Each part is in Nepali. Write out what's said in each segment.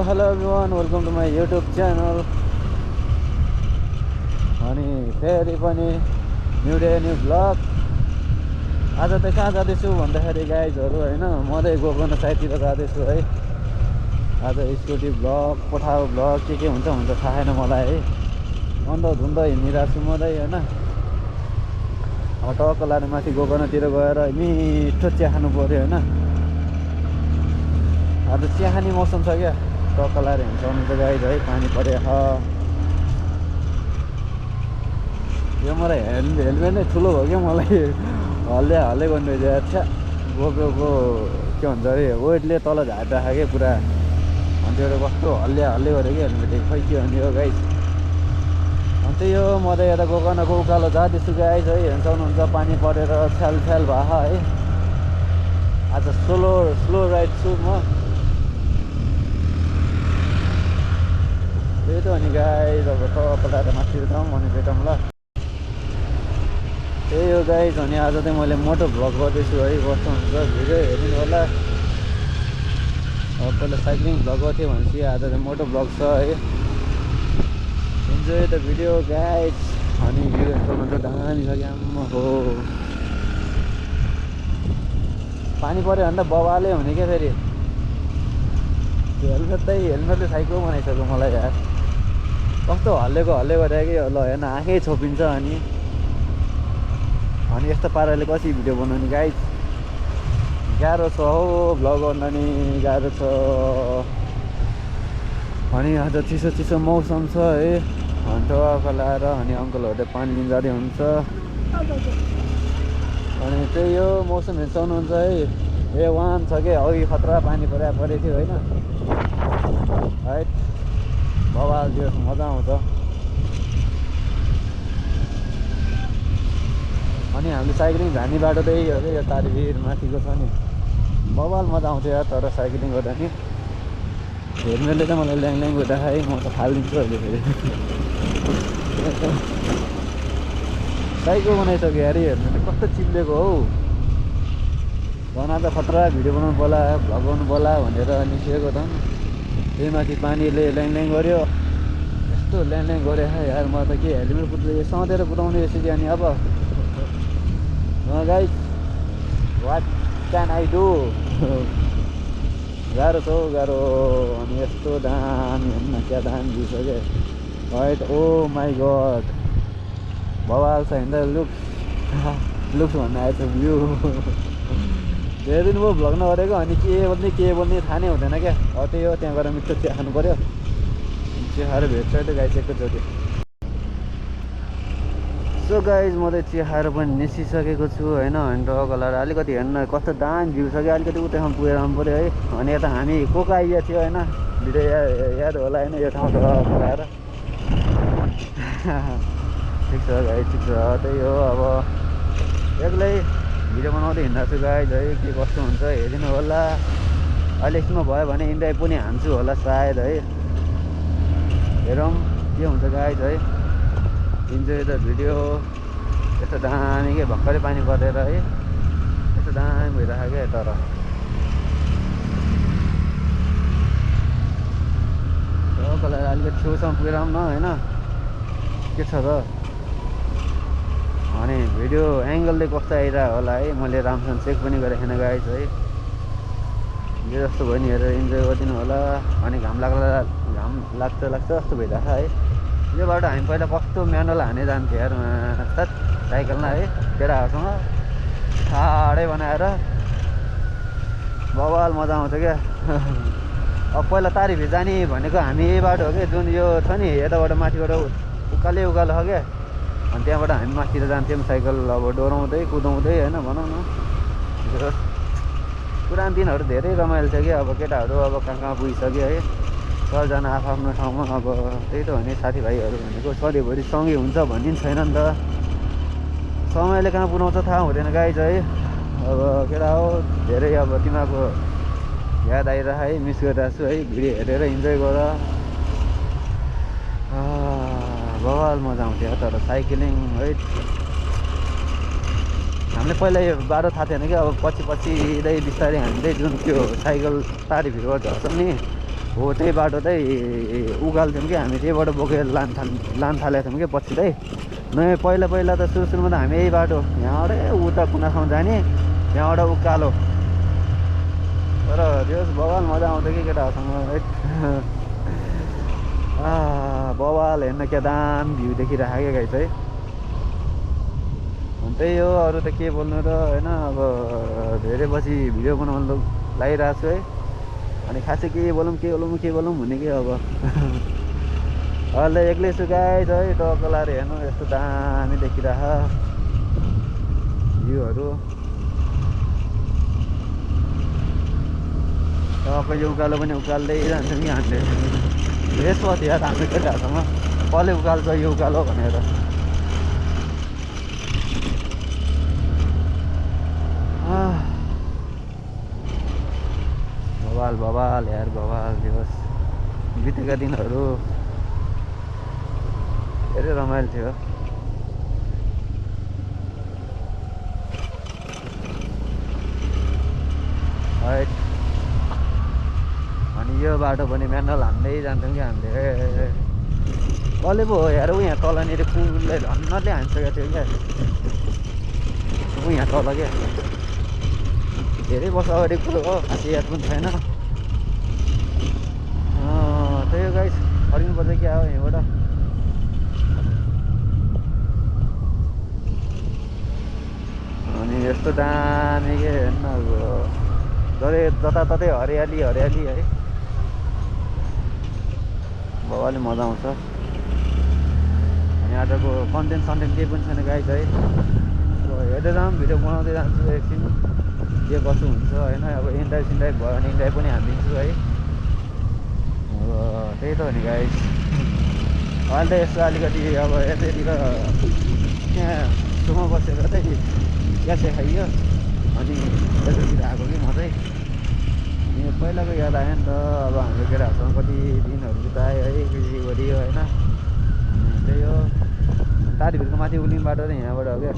hello everyone, welcome to my YouTube channel. अनि फेरि पनि न्यू डे न्यू ब्लग। आज त कहाँ जाँदैछु भन्दाखेरि गाइजहरू हैन, मधे गोकर्ण साइडतिर जाँदैछु है। आज स्कुटी ब्लग, पठाउ ब्लग के हुन्छ थाहा छैन मलाई है। अन्त धुन्द हिँडिरहेको छु म चाहिँ हैन। टक्क लाने माथि गोकर्णतिर गएर मिठो चिया खानु पर्यो हैन। आज चिया खाने मौसम छ क्या, टक्क लाएर हिँड्छौँ त गाइज है। पानी परेको यो मलाई हेलमेट नै ठुलो भयो क्या, मलाई हल्ले गर्नु छ। गोप्रोको के भन्छ अरे वेटले तल झारिरहेको क्या पुरा। अनि त्यो कस्तो हल्ले गऱ्यो कि हेलमेट, खै के भन्ने हो गाइज। अन्त यो म त यता गोकर्णको उकालो जाँदैछु गाइज है। हेर्न सक्नुहुन्छ पानी परेर छ्याल भयो है। आज स्लो राइड छु म। त्यही त हो नि गाइज, अब टक्क लाएर माथि जाउँ अनि भेटौँ ल। त्यही हो गाइज। अनि आज चाहिँ मैले मोटो भ्लग गर्दैछु है। कस्तो हुन्छ भिडियो हेरिदिनु होला। अब पहिला साइक्लिङ भ्लग गर्थ्यो भनेपछि आज चाहिँ मोटो भ्लग छ है। Enjoy the video guys. अनि भिडियो हेर्नुहुन्छ दामी छ क्या हो। पानी पऱ्यो भने त बबाले हुने क्या फेरि। हेलमेटले साइको बनाइसक्यो मलाई यार। कस्तो हल्ले गरे कि ल हेर्न, आँखै छोपिन्छ। अनि यस्तो पाराले कसरी भिडियो बनाउने गाइज। गाह्रो छ हौ भ्लग गर्न नि, गाह्रो छ। अनि आज चिसो मौसम छ है। अनि टक्क लाएर अनि अङ्कलहरूले पानी लिन जाँदै हुन्छ। अनि त्यही हो मौसम हेर्न सक्नुहुन्छ है। A1 छ कि अघि खतरा पानी परेको थियो होइन है। बवाल त्यो मजा आउँछ। अनि हामीले साइक्लिङ जाने बाटो त्यही हो कि यो तारभिर माथिको छ नि। बवाल मजा आउँछ यार तर साइक्लिङ गर्दा नि। हेलमेटले त मलाई ल्याङ गर्दा है, म त फालिदिन्छु अहिले फेरि। साइको बनाइसक्यो यार हेलमेट, कस्तो चिप्लेको हौ। त खतरा भिडियो बनाउनु पर्ला, भ्लग गर्नु पर्ला भनेर निस्किएको त। त्यही माथि पानीले ल्याङ गर्यो। यस्तो ल्याङ गऱ्यो यार। म त के हेलमेट समातेर कुदाउने रहेछ कि। अनि अब guys what can I do. गाह्रो छ हौ गाह्रो। अनि यस्तो दामी हेर्नु न, क्या दामी भ्यू छ क्या राइट। ओ माई गड बवाल छ हेर्दा। लुक्स भन्नु आएछ भ्यू। धेरै दिन भयो भ्लग नगरेको। अनि के बोल्ने थाहा नै हुँदैन क्या। त्यही हो, त्यहाँ गएर मिठो चिया खानु पऱ्यो। चिया खाएर भेट्छ त गाइज एकैचोटि। सो गाइज म चाहिँ चिया खाएर पनि निस्किसकेको छु होइन। अनि टक्क लाएर अलिकति हेर्नु कस्तो दामी भ्यू छ कि। अलिकति उतासम्म पुगेर आउनु पऱ्यो है। अनि यता हामी को आइएको थियो होइन, भिडियो याद होला होइन यो ठाउँ टक्क लाएर। ठिक छ गाइज, ठिक छ। त्यही हो अब एक्लै भिडियो बनाउँदै हिँड्दा छु गाइज है। के कस्तो हुन्छ हेरिदिनु होला। अहिले एकछिनमा भयो भने इन्डाइ पनि हान्छु होला सायद है। हेरौँ के हुन्छ गाइज है। Enjoy the video. यस्तो दामी के भर्खरै पानी परेर है, यस्तो दामी भइरहेको क्या। तर टक्कलाई अलिकति छेउसम्म पुगेर आउँ न होइन, के छ र। अनि भिडियो एङ्गलले कस्तो आइरहेको होला है, मैले राम्रोसँग चेक पनि गरेको छैन गाइज है। जे जस्तो भयो नि हेरेर इन्जोय गरिदिनु होला। अनि घाम लाग्छ जस्तो भइरहेको है। यो बाटो हामी पहिला कस्तो म्यानुअल हाने जान्थ्यो यार साइकलमा है, केटाहरूसँग ठाडै बनाएर। बवाल मजा आउँछ क्या। अब पहिला तारिभिर जाने भनेको हामी यही बाटो हो कि, जुन यो छ नि यताबाट माथिबाट उकालो हो क्या। अनि त्यहाँबाट हामी माथितिर जान्थ्यौँ साइकल अब डोराउँदै कुदाउँदै होइन भनौँ न। पुरानो दिनहरू धेरै रमाइलो छ कि। अब केटाहरू अब कहाँ पुगिसक्यो है, सबजना आफ्नो ठाउँमा। अब त्यही त हो नि, साथीभाइहरू भनेको सधैँभरि सँगै हुन्छ भन्ने छैन नि त। समयले कहाँ पुऱ्याउँछ थाहा हुँदैन गाइज है। अब केटा हो धेरै अब तिमीहरूको याद आइरह है, मिस गरिरहेको छु है। भिडियो हेरेर इन्जोय गर। बवाल मजा आउँथ्यो तर साइक्लिङ है। हामीले पहिला यो बाटो थाहा थिएन कि। अब पछि बिस्तारै हामीले जुन त्यो साइकल तारिभिरबाट झर्छौँ नि, हो त्यही बाटो चाहिँ उकाल्थ्यौँ कि हामी त्यहीबाट बोकेर लान थालेको थियौँ कि पछि चाहिँ नयाँ पहिला पहिला त सुरुमा त हामी यही बाटो यहाँबाटै उता कुनासम्म जाने त्यहाँबाट उकालो तर त्यो बवाल मजा आउँथ्यो कि केटाहरूसँग बवाल हेर्न क्या दाम भ्यू देखिरहेको क्या गाइस है अनि त्यही हो अरू त के बोल्नु र होइन अब धेरै पछि भिडियो बनाउनु लागिरहेको छु है अनि खासै के बोलौँ हुने कि अब अहिले एक्लै छु गाइस है टक्कलाहरू हेर्नु यस्तो दामी देखिरह भ्यूहरू टक्क यो उकालो पनि उकाल्दै जान्छौँ कि हामीले रेस भयो यार हाम्रो केटाहरूसँग कसले उकाल्छ यो उकालो भनेर बवाल यार बवाल दिवस बितेका दिनहरू धेरै रमाइलो थियो अनि यो बाटो पनि म्यानुअल हान्दै जान्छौँ कि हामीले कसले पो हो यार ऊ यहाँ तलनिर कुलले धन्नले हानिसकेको थियो क्या ऊ यहाँ तल क्या धेरै वर्ष अगाडि कुरो हो खासै याद पनि छैन त्यही हो गाइस फर्किनुपर्छ क्या हो यहाँबाट अनि यस्तो दामी के हेर्न अब जरै जताततै हरियाली है बाबाले मजा आउँछ अनि आजको कन्टेन्ट केही पनि छैन गाइस है अब हेर्दै जाऊँ भिडियो बनाउँदै जान्छु एकछिन के कसो हुन्छ होइन अब इन्ड्राइभ भयो भने इन्ड्राइभ पनि हालिदिन्छु है अब त्यही त हो नि गाइस अहिले त यस्तो अलिकति अब यतैतिर त्यहाँ सुमा बसेर चाहिँ ग्यास खाइयो अनि यतातिर आएको कि म चाहिँ अनि पहिलाको याद आयो नि त अब हाम्रो केटाहरूसँग कति दिनहरू बितायो है कृषि गरियो होइन त्यही हो तारीभिरको माथि उलिङ बाटो चाहिँ यहाँबाट हो क्या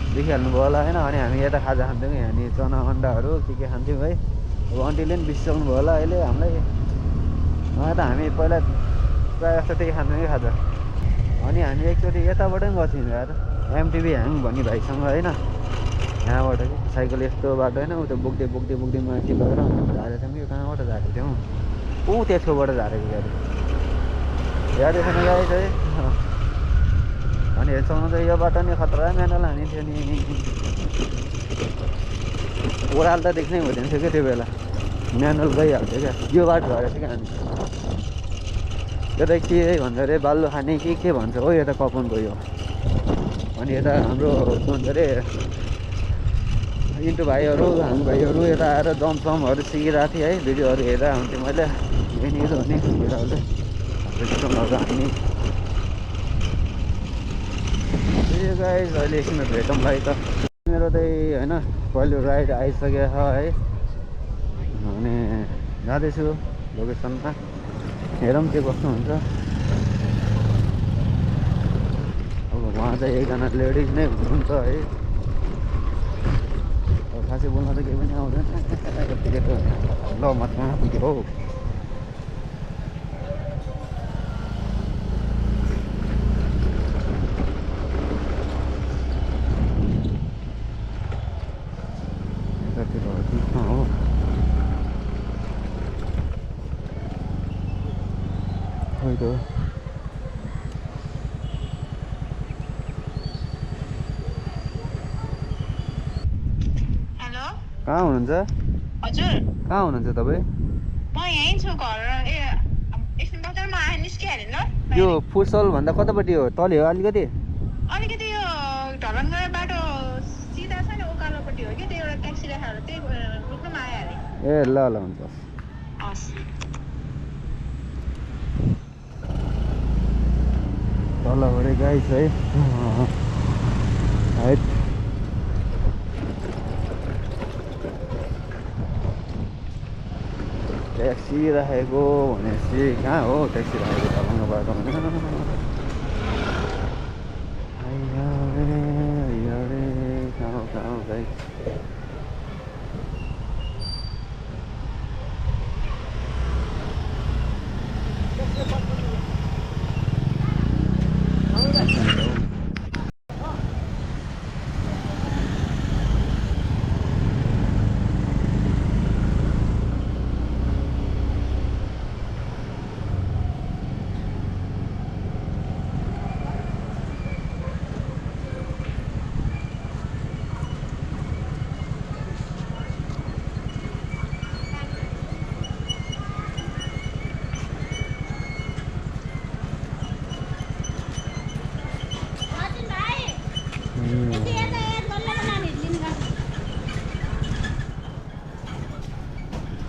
देखिहाल्नुभयो होला होइन अनि हामी यता खाजा खान्थ्यौँ यहाँनिर चना अन्डाहरू के खान्थ्यौँ है अब आन्टीले पनि बिर्सिसक्नुभयो होला अहिले हामीलाई त हामी पहिला प्रायः जस्तो त्यही खान्थ्यौँ कि खाजा अनि हामी एकचोटि यताबाट पनि गएको थियौँ यार एमटिभी ह्याङ भन्ने भाइसँग होइन यहाँबाट कि साइकल यस्तो बाटो होइन उता बोक्दै माथि लगेर झारेको थियौँ कि कहाँबाट झारेको थियौँ ऊ त्यो छेउबाट झारेको गाडी यादै छैन गाडी चाहिँ अनि हेर्छौँ चाहिँ यो बाटो नि खतरा म्यानुअल हानिन्थ्यो नि ओह्रालो त देख्नै हुँदैन थियो क्या त्यो बेला म्यानुअल गइहाल्थ्यो क्या यो बाटो झरेको थियो क्या हामी यता के भन्छ अरे बाल्लो खाने के भन्छ हो यता कपनको यो अनि यता हाम्रो के भन्छ अरे इन्टु भाइहरू हामी भाइहरू यता आएर जमसमहरू सिकिरहेको थिएँ है भिडियोहरू हेरेर हुन्थ्यो मैले यहीँनिर हुने केटाहरूले जमहरू हान्ने त्यही गाइस अहिले एकछिन भेटौँ भाइ त मेरो चाहिँ होइन पहिलो राइड आइसकेको छ है अनि जाँदैछु लोकेसनमा हेरौँ के कस्तो हुन्छ अब उहाँ चाहिँ एकजना लेडिज नै हुनुहुन्छ है अब खासै बोल्न त केही पनि आउँदैन यतिकै ल माथि पुग्यो हौ हेलो कहाँ हुनुहुन्छ हजुर कहाँ हुनुहुन्छ तपाईँ म यहीँ छु घर एकछिन बजारमा आए निस्किहालेँ ल यो फुटसल भन्दा कतापट्टि हो तल हो अलिकति अलिकति यो ढलङ्गा बाटो सिधा छ नि उकालोपट्टि हो कि त्यो एउटा ट्याक्सी राखेर त्यही रोक्नुमा आइहालेँ ए ल हुन्छ हस् तलबाट गाइस है हाइट ट्याक्सी राखेको भनेपछि कहाँ हो ट्याक्सी राखेको ढलङ्गा बाटो कहाँ हो गाइस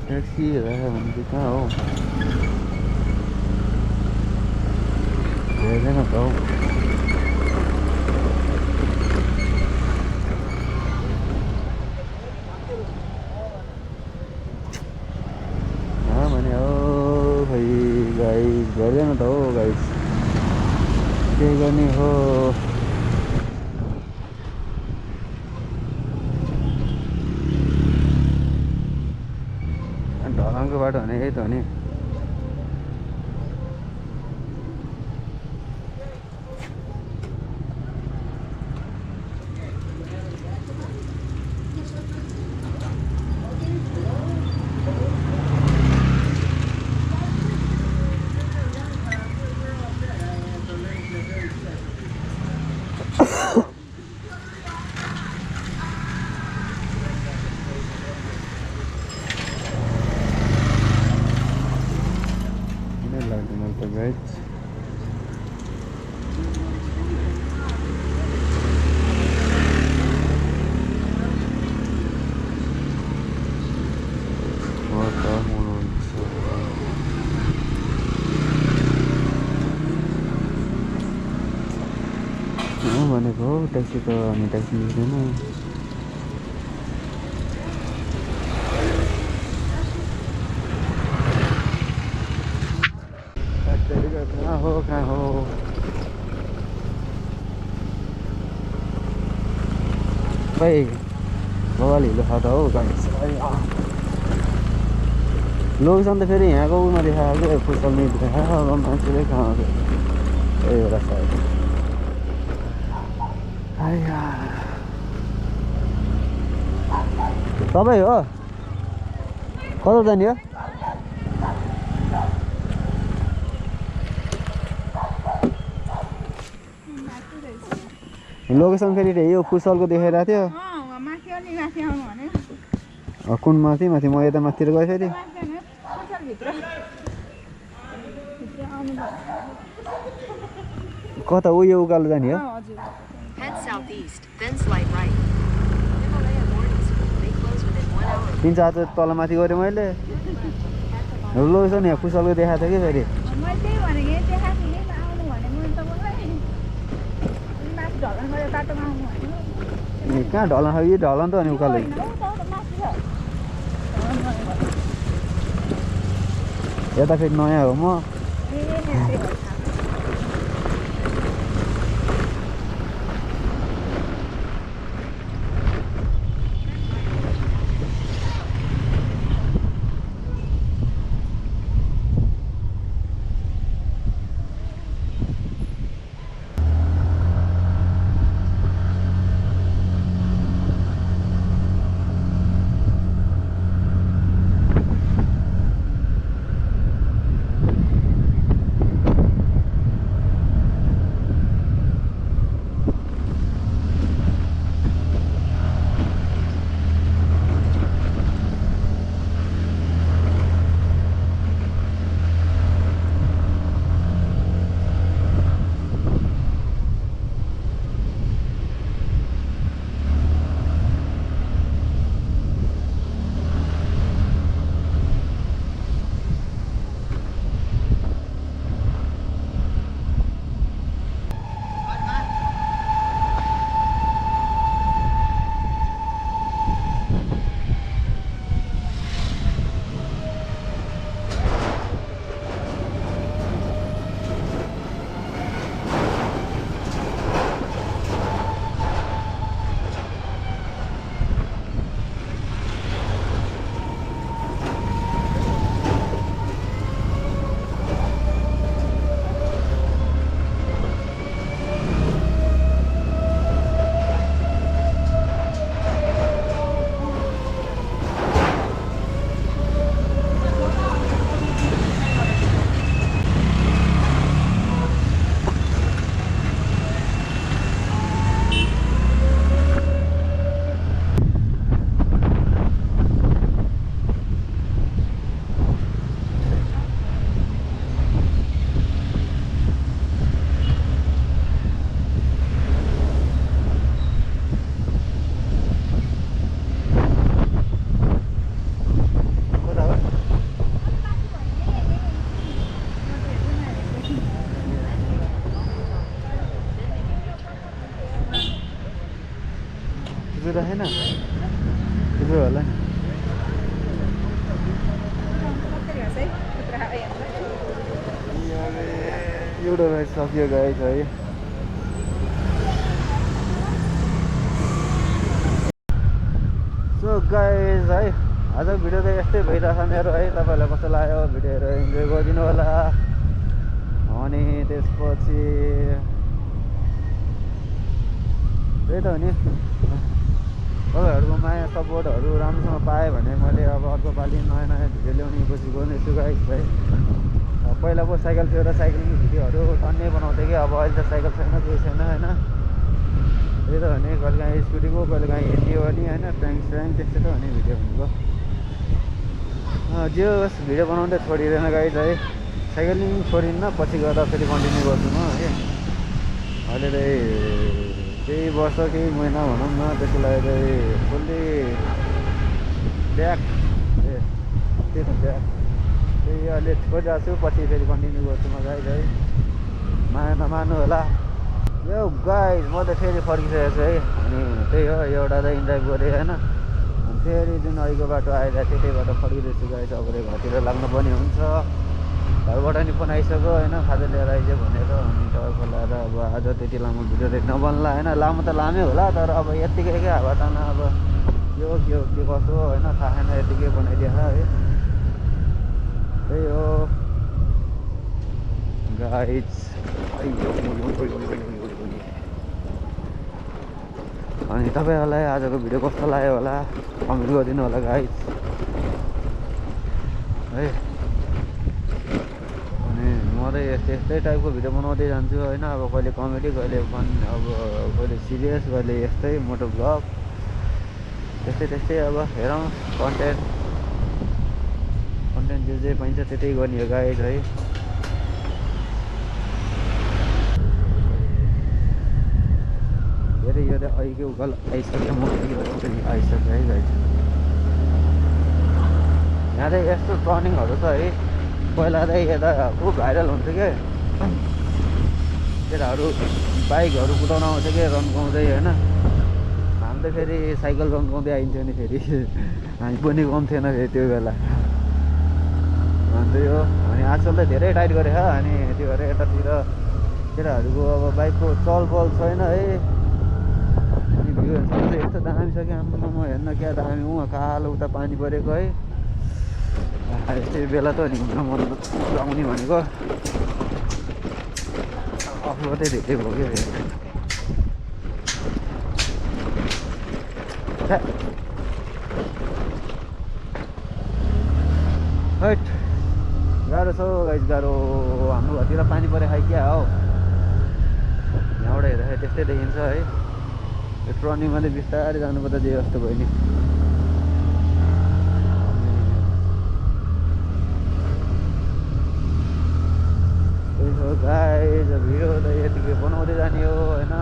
ट्याक्सी हेरेर भनेको कहाँ हो हेर्दैन त हौ भने हो खै गाइस हेर्दैन त हो गाइस के गर्ने हो ढलाङको बाटो भने यही त हो नि भनेको हो ट्याक्सी त अनि ट्याक्सी मिल्दैन कहाँ हो खै बवाल हिलो छ त हौ लोकेसन त फेरि यहाँको उमा देखाएको क्या फुटबल देखाएको मान्छेले कहाँ त्यही भएर सायद तपाईँ हो कता जाने हो लोकेसन फेरि यो फुटबलको देखाइरहेको थियो कुन माथि म यता माथितिर गएँ फेरि कता उयो उकालो जाने हो तिन चार तल माथि गरेँ मैले लोकेसन यहाँ फुटबलको देखाएको थियो कि फेरि कहाँ ढलान यो ढलान त अनि उकालो यता फेरि नयाँ हो म रहेन तिम्रो होला नि एउटा राइड सक्यो गाइस है सो गाइस है आज भिडियो त यस्तै भइरहेछ मेरो है तपाईँहरूलाई कस्तो लाग्यो भिडियोहरू इन्जोय गरिदिनु होला अनि त्यसपछि त्यही त हो नि तपाईँहरूको माया सपोर्टहरू राम्रोसँग पाएँ भने मैले अब अर्को पालि नयाँ नयाँ भिडियो ल्याउने कोसिस गर्नेछु गाइस है पहिला पो साइकल थियो र साइक्लिङ भिडियोहरू टन्नै बनाउँथेँ कि अब अहिले त साइकल छैन केही छैन होइन त्यही त हो नि कहिले काहीँ स्कुटीको कहिले काहीँ हिँडियो भने होइन ट्याङ्क त्यस्तै त हो नि भिडियो भनेको जे होस् भिडियो बनाउँदै छोडिँदैन गाइस है साइक्लिङ छोडिन्न पछि गर्दा फेरि कन्टिन्यू गर्छु म है अहिले चाहिँ केही वर्ष केही महिना भनौँ न त्यसको लागि चाहिँ फुल्ली ब्याक त्यही त ब्याक त्यही अहिले छोडिरहेको छु पछि फेरि कन्टिन्यू गर्छु म गाइस है माया नमान्नु होला यो गाइस म त फेरि फर्किसकेको छु है अनि त्यही हो एउटा त इन्ड्राइभ गरेँ होइन अनि फेरि जुन अहिलेको बाटो आइरहेको थियो त्यही बाटो फर्किँदैछु गाइस अब घरतिर लाग्नुपर्ने हुन्छ घरबाट नि फोन आइसक्यो होइन खाजा लिएर आइज भनेर अनि तपाईँको लगाएर अब आज त्यति लामो भिडियो देख्न नबन्ला होइन लामो त लामै होला तर अब यत्तिकै क्या हावाटाना अब के कसो होइन थाहा छैन यत्तिकै बनाइदिएछ है त्यही हो गाइस अनि तपाईँहरूलाई आजको भिडियो कस्तो लाग्यो होला कमेन्ट गरिदिनु होला गाइस है अनि म चाहिँ यस्तै टाइपको भिडियो बनाउँदै जान्छु होइन अब कहिले कमेडी कहिले फन अब कहिले सिरियस कहिले यस्तै मोटो ब्लग त्यस्तै अब हेरौँ कन्टेन्ट जे पाइन्छ त्यतै गर्ने हो गाइस है धेरै यो त अहिले उकालो आइसक्यो म आइसक्यो है गाइस यहाँ चाहिँ यस्तो टर्निङहरू छ है पहिला चाहिँ यता खुब भाइरल हुन्थ्यो क्या केटाहरू बाइकहरू कुदाउन आउँथ्यो क्या रन्काउँदै होइन हामी त फेरि साइकल रन्काउँदै आइन्थ्यो नि फेरि हामी पनि कम थिएन फेरि त्यो बेला अन्त यो अनि आजकल त धेरै टाइट गरेछ अनि त्यो भएर यतातिर केटाहरूको अब बाइकको चलपल छैन है अनि भ्यूहरू चाहिँ यस्तो दामी छ कि आम्मामा हेर्न क्या दामी उहाँ कालो उता पानी परेको है यस्तै बेला त नि घुम्न मन आउने भनेको अफरोडै धेरै भयो क्या हैट गाह्रो छ गाइस गाह्रो हाम्रो घरतिर पानी परे खाइ क्या हो यहाँबाट हेर्दाखेरि त्यस्तै देखिन्छ है यो टर्निङमा चाहिँ बिस्तारै जानुपर्दा जे जस्तो भयो नि त्यही हो गाइस भिडियो त यतिकै बनाउँदै जाने हो होइन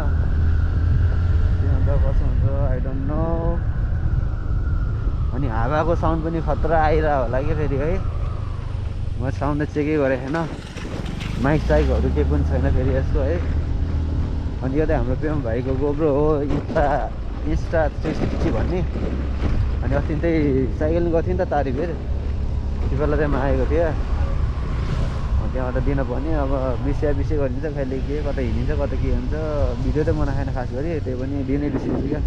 के हुन्छ कसो हुन्छ आई डोन्ट नो अनि हावाको साउन्ड पनि खतरा आइरहेको होला कि फेरि है म साउन्ड त चेकै गरेको छैन माइक साइकहरू केही पनि छैन फेरि यसको है अनि यो चाहिँ हाम्रो प्रेम भाइको गोब्रो हो इन्स्टा 360 भन्ने अनि अस्ति त्यही साइक्लिङ गर्थ्यो नि त तारिफेर त्यो बेला चाहिँ म आएको थिएँ त्यहाँबाट दिन पनि अब बिर्सिया गरिदिन्छ कहिले के कता हिँडिन्छ कता के हुन्छ भिडियो त बनाएको छैन खास गरी त्यही पनि दिनै बिर्सिन्छु क्या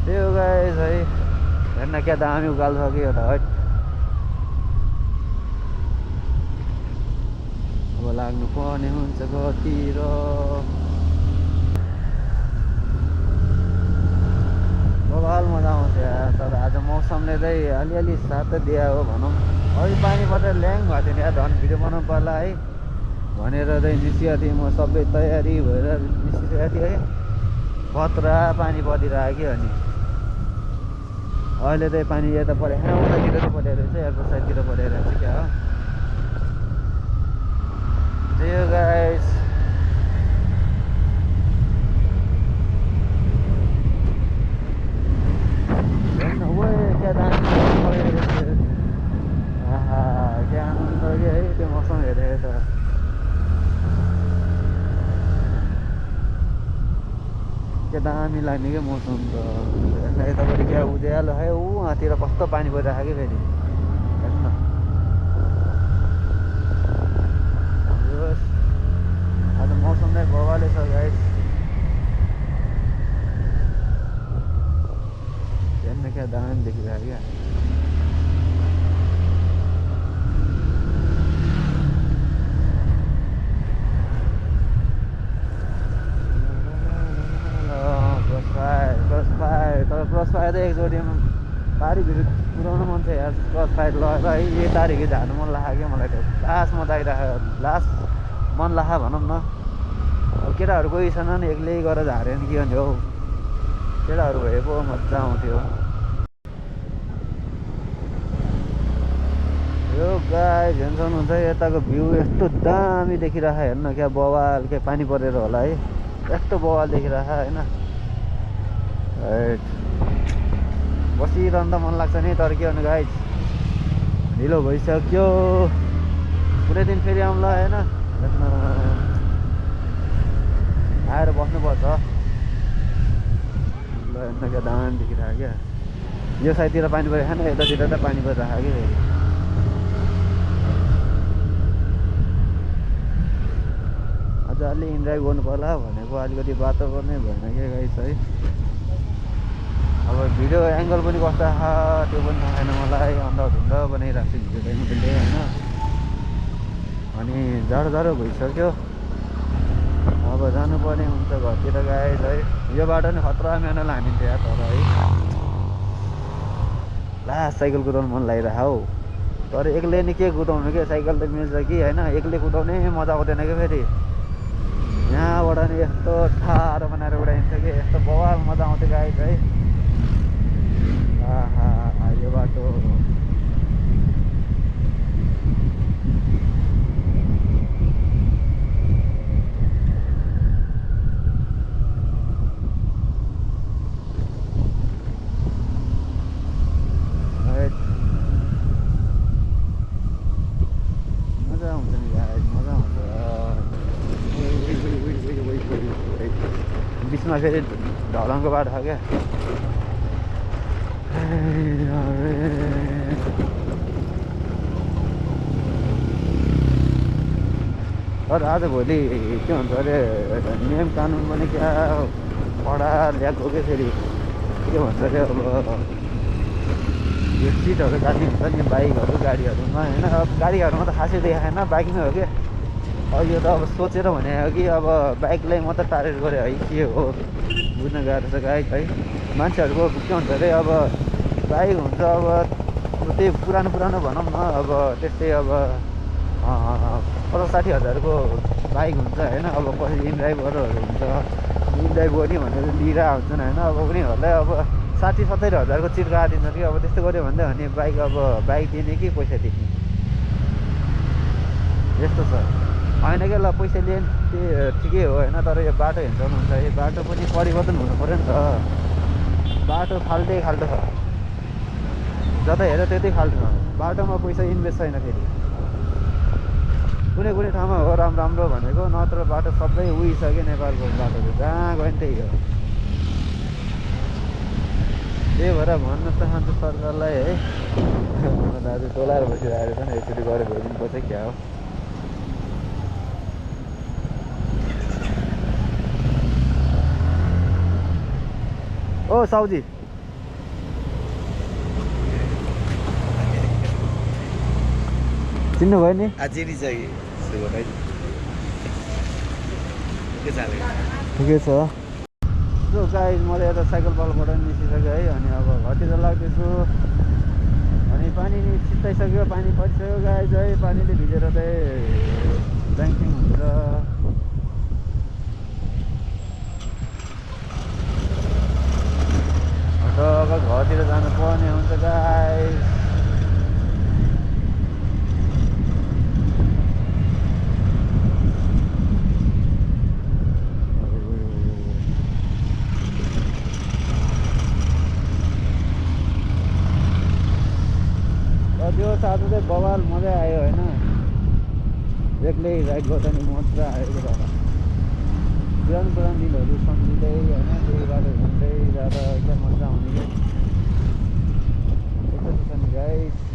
त्यही हो गाइस है हेर्न क्या दामी उकालो छ कि यो त हट अब लाग्नु पर्ने हुन्छ कतिर बबाल मजा आउँछ तर आज मौसमले चाहिँ अलिअलि साथ दिया हो भनौँ अघि पानी परेर ल्याङ भएको थियो नि यार झन् भिडियो बनाउनु पर्ला है भनेर चाहिँ निस्किएको थिएँ म सबै तयारी भएर निस्किसकेको थिएँ है खतरा पानी परिरहेको कि अनि अहिले चाहिँ पानी यता परेको छैन उतातिर चाहिँ परेको रहेछ एयरपोर्ट साइडतिर परेको रहेछ क्या हो त्यही हो गाइस क्या दामी क्या आनन्द क्या है त्यो मौसम हेरेर त क्या के दामी लाग्ने क्या मौसम त यतापट्टि क्या उज्यालो है उहाँतिर कस्तो पानी परिरहेको कि फेरि हेर्नु न आज मौसम नै बवाले छ गाइस हेर्नु क्या दामी देखिरहेको क्या तर क्रस फायर एकचोटिमा तारिक कुदाउनु मन छ यार क्रस फायर लगाएर है यही तारिक झार्नु मन लाग्यो क्या मलाई त लास्ट मजा आइरहेको लास्ट मन लाखा भनौँ न अब केटाहरू कोही छैनन् एक्लै गरेर झार्यो भने के गर्ने हौ केटाहरू भए पो मजा आउँथ्यो यो गाई झेन्सन हुन्छ यताको भ्यू यस्तो दामी देखिरहेको हेर्नु क्या बवाल क्या पानी परेर होला है यस्तो बवाल देखिरहेको होइन बसिरहनु त मन लाग्छ नि तर के गर्नु गाई ढिलो भइसक्यो कुनै दिन फेरि आउँला होइन आएर बस्नुपर्छ ल हेर्नु क्या दामी देखिरहेको क्या यो साइडतिर पानी परेको छैन यतातिर त पानी परिरहेको कि फेरि अझ अलि इन्जोय गर्नु पर्ला भनेको अलिकति बाटो पनि भएन क्या गाइस है अब भिडियो एङ्गल पनि कस्तो त्यो पनि थाहा छैन मलाई अन्धाधुन्ध बनाइरहेको छु भिडियो मैले होइन अनि जाडो जाडो भइसक्यो अब जानुपर्ने हुन्छ घरतिर गाइस है यो बाटो नि खतरा मेहनत हानिन्छ या तर है लास्ट साइकल कुदाउनु मन लागिरहेको हौ तर एक्लै नि के कुदाउनु के साइकल त मिल्छ कि होइन एक्लै कुदाउने मजा आउँदैन क्या फेरि यहाँबाट नि यस्तो ठाडो बनाएर उडाइन्छ कि यस्तो बवाल मजा आउँथ्यो गाइस है आहा यो बाटो मजा आउँछ नि गाइस मजा आउँछ बिचमा फेरि ढलानको बाटो छ क्या तर आजभोलि के भन्छ अरे नियम कानुन पनि क्या कडा ल्याएको क्या फेरि के भन्छ अरे अब यो सिटहरू काट्ने हुन्छ नि बाइकहरू गाडीहरूमा होइन अब गाडीहरूमा त खासै देखाएन बाइकमै हो क्या अब यो त अब सोचेर भने हो कि अब बाइकलाई मात्रै टार्गेट गरे है के हो बुझ्न गाह्रो छ गाइस है मान्छेहरूको के भन्छ अरे अब बाइक हुन्छ अब त्यही पुरानो भनौँ न अब त्यस्तै अब 50-60 हजारको बाइक हुन्छ होइन अब पछि इनड्राइभरहरू हुन्छ इनड्राइभ गर्ने भनेर लिइरहेको हुन्छन् होइन अब उनीहरूलाई अब 60-70 हजारको चिट गाडिदिन्छ कि अब त्यस्तो गऱ्यो भने बाइक अब बाइक दिने कि पैसा दिने यस्तो छ होइन क्या ल पैसा लिए ठिकै हो होइन तर यो बाटो हेर्नु हुन्छ यो बाटो पनि परिवर्तन हुनु पऱ्यो नि त बाटो फाल्टै खाल्टो छ जता हेर त्यतै खाल्टो छ बाटोमा पैसा इन्भेस्ट छैन फेरि कुनै ठाउँमा हो राम्रो भनेको नत्र बाटो सबै उइसक्यो नेपालको बाटोहरू जहाँ गयो नि त्यही हो त्यही भएर भन्न चाहन्छु सरकारलाई है दाजु टोलाएर बसिरहेको छ नि एकचोटि गरेर भइदिनुपर्छ क्या हो ओ साउजी चिन्नुभयो नि अझै चाहिँ ठिकै छ सो गाइस मैले यता साइकल पालबाट निस्किसक्यो है अनि अब घरतिर लाग्दैछु अनि पानी चित्ताइसक्यो पानी परिसक्यो गाइस है पानीले भिजेर चाहिँ ब्याङ्किङ हुन्छ अब घरतिर जानु पर्ने हुन्छ गाइस त्यो साथमा चाहिँ बवाल मजा आयो होइन एक्लै राइड गर्दा नि मजा आयो पुरानो दिनहरू सम्झिँदै होइन त्यही बाटो हिँड्दै जाँदा क्या मजा आउने क्या यस्तो छ नि गाइस